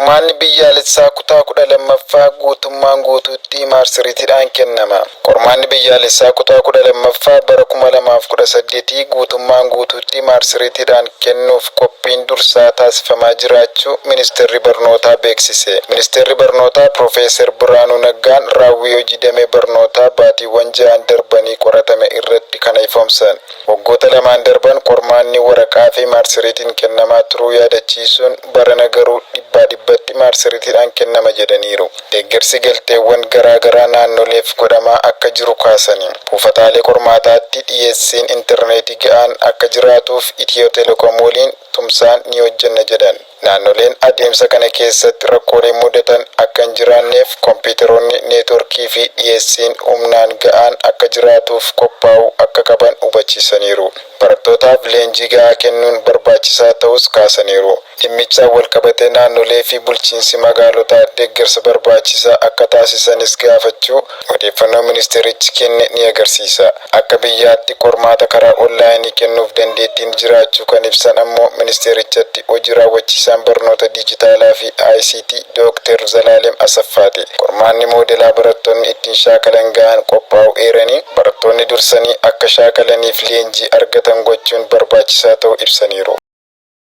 Qormaanni biyyaalessaa kutaa 12ffaa guutummaan guutuutti maarsariitiidhaan kennama. Qormaanni biyyaalessaa kutaa 12ffaa bara 2018 guutummaan guutuutti maarsariitiidhaan kennuuf qophiin dursaa taasifamaa jiraachuu Ministeerri Barnootaa beeksise. Ministeerri Barnootaa Piroofeesar Birhaanuu Naggaan raawwii hojii damee barnootaa baatiiwwan ja'an darbanii qoratame irratti kana ifoomsan. Waggoota lamaan darban qormaanni waraqaa fi maarsariitiin kennamaa turuu yaadachiisuun, barana garuu dhibbaa dhibbatti maarsariitiidhaan kennama jedhaniiru. Deeggarsi galteewwan garaa garaa naannoleef godhamaa akka jiru kaasanii, buufataalee qormaataatti dhiyeessiin intarneetii ga'aan akka jiraatuuf Itiyoo Telekoom waliin tumsaan ni hojjenna jedhan. Naannoleen adeemsa kana keessatti rakkooleen mudatan akka hin jiraanneef kompiitaroonni, neetworkii fi dhiyeessiin humnaan ga'aan akka jiraatuuf qophaa'uu akka qaban hubachiisaniiru. Barattootaaf leenjii ga'aa kennuun barbaachisaa ta'uus kaasaniiru. Dhimmichaan walqabatee naannolee fi bulchiinsi magaalotaa deeggarsa barbaachisaa akka taasisanis gaafachuu odeeffannoon ministeerichi kenne ni agarsiisa. Akka biyyaatti qormaata karaa onlaayinii kennuuf dandeettiin jiraachuu kan ibsan ammoo ministeerichatti Hoji Raawwachiisaan Barnoota Diijitaalaa fi ICT Dooktar Zalaalem Asaffaati. Qormaanni moodelaa barattoonni ittiin shaakalan ga'aan qophaa'uu eeranii, barattoonni dursanii akka shaakalaniif leenjii argatan gochuun barbaachisaa ta'uu ibsaniiru.